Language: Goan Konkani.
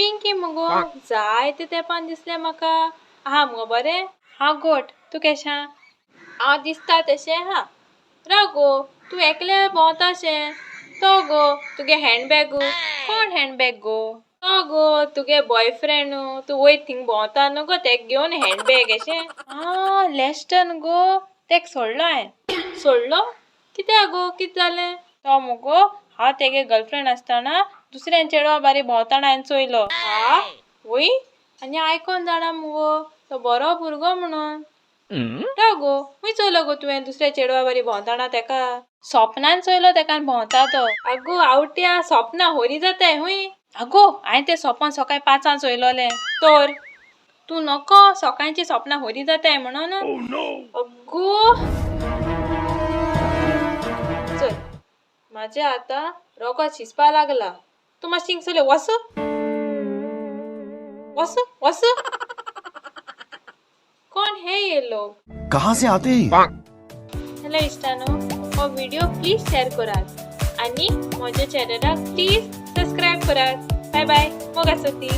पिंकी मुगो जायते तेंपान दिसलें म्हाका. आहा मुगो बरें? हांव गोट, तूं केशें? हांव दिसता तशें आहा. राव गो, तूं एकलें भोंवता शें? तो गो तुगे हँडबॅगू. कोण हँडबॅग गो? तो गो तुगे बॉयफ्रेंडू. तूं वयत थिंग भोंवता न्हू गो तेक घेवन हँडबॅग अशें. आं, लॅस्टन गो, तेक सोडलो हांवें. सोडलो? कित्याक गो, कितें जालें? तो मुगो हांव तेगे गर्लफ्रेंड आसतना दुसऱ्यान चेडवा बारी भोंवतना हांवें चोयलो. आ वय, आनी आयकोन जाणा मुगो तो बरो भुरगो म्हणून. राव गो, खूंय चोयलो गो तुवें दुसऱ्या चेडवा बारी भोंवतना तेका? सोपनान चोयलो तेका भोंवता तो. आगो आवट्या, सोपनां होरी जाताय हूंय? आगो हांवें तें सोपन सकाळी 5 चोयलोलें. तर तूं नको सकाळची सोपनां होरी जाताय म्हणून. अगो चल, म्हाजें आतां रोगोत शिजपा लागला. तूं मातशें हिंगसरलें वच वच वच. कोण हे ये लोक? कहाँ से आते हैं? हॅलो इश्टानो, हो व्हिडिओ प्लीज शेअर करात आनी म्हज्या चॅनलाक प्लीज सबस्क्रायब करात. बाय बाय, मोग आसती.